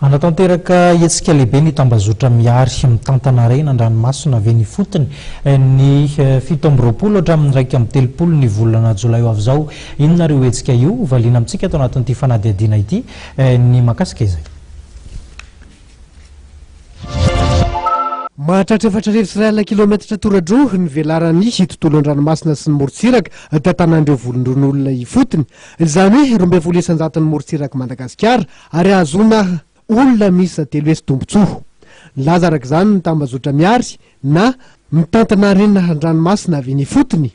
Hanatanteraka hetsika lehibe ny tambazotra Mihary mitantana harena an-dranomasina avy eny ifotony ny 27 hatramin'ny 31 ny volana jolay ho avy izao. Inona ary io hetsika io? Valiana amintsika ato anatin'ity fanadihadiana ity ny mahakasika izay. Mahatratra 1400 kilaometatra toradroa ny velaran'ny tontolo an-dranomasina sy ny morontsiraka tantanan'ireo volondron'olona ifotony, izany hoe 12 isan-jaton'ny morontsirak'i Madagasikara ary ahazoana olona miisa 300 tombontsoa. Nilaza araka izany ny tambazotra Mihary na mitantana harena an-dranomasina avy eny ifotony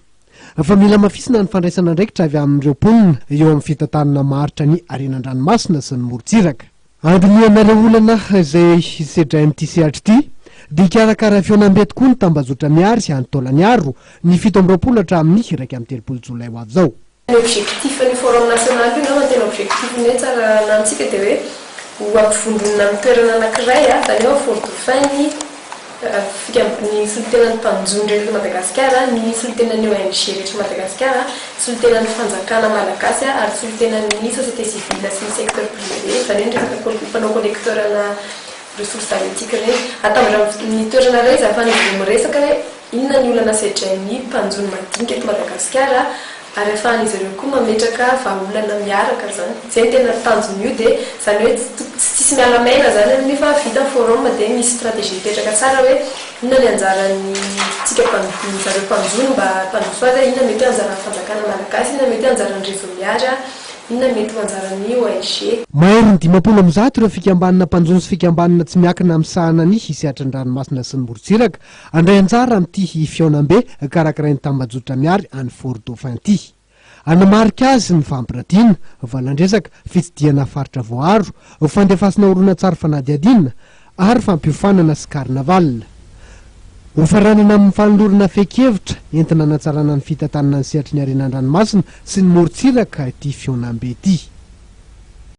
fa mila hamafisina ny fandraisana andraikitra avy amin'ireo mponina eo amin'ny fitantanana maharitra ny harena an-dranomasina sy ny morontsiraka. Handinihana ireo olana izay sedrain'ity sehatra ity dia hikarakara fihaonambe tokoa ny tambazotra Mihary any Taolagnaro ny 27 hatramin'ny 31 jolay ho avy izao. Ny objectif an'io forum national io angamba ny tena objectif ny hoe tsara anantsika dia hoe ho ampivondronina amin'ny toerana anankiray, izany hoe ao Fort Dauphin ny Ny solontenan'ny mpanjono rehetra eto Madagasikara, ny solontenan'ny ONG rehetra Madagasikara, solontenan'ny fanjakana malagasy ary solontenan'ny société civile sy ny secteur privé, izany hoe ny resaka mpanao collecteur ana ressources halieutiques ireny. Atambatra amin'ny toerana iray izy ahafahan'izy ireo miresaka hoe inona ny olana sedrain'ny mpanjono madinika eto Madagasikara ary ahafahan'izy ireo koa mametraka vahaolana miaraka izany. Izay no tena tanjon'io dia izany hoe tsy tsisy miala maina izany amin'io fa vita ny forum dia misy stratégie mipetraka tsara hoe inona ny anjaran'ny tsika ny zareo mpanjono mba hampandroso azy, inona mety hoe anjaran'ny fanjakana malagasy, inona mety hoe anjaran'ny réseau Miary, inona mety ho anjaran'ny ONG. Maherin'ny 150 ireo fikambanana mpanjono sy fikambanana tsy miankina misahana ny sehatry ny ranomasina sy ny morontsiraka Handray anjara amin'ity fihaonambe karakarain'ny tambajotra Mihary any Fort Dauphin ity. Hanamarika azy ny fampiratiana, valan-dresaka, fitsidihana faritra voaaro, fandefasana horonantsary fanadihadiana ary fampiofanana sy carnaval. Hofaranana amin'ny fanolorana fehin-kevitra entina hanatsarana ny fitantanana ny sehatry ny harena an-dranomasina sy ny morontsiraka ity fihaonambe ity.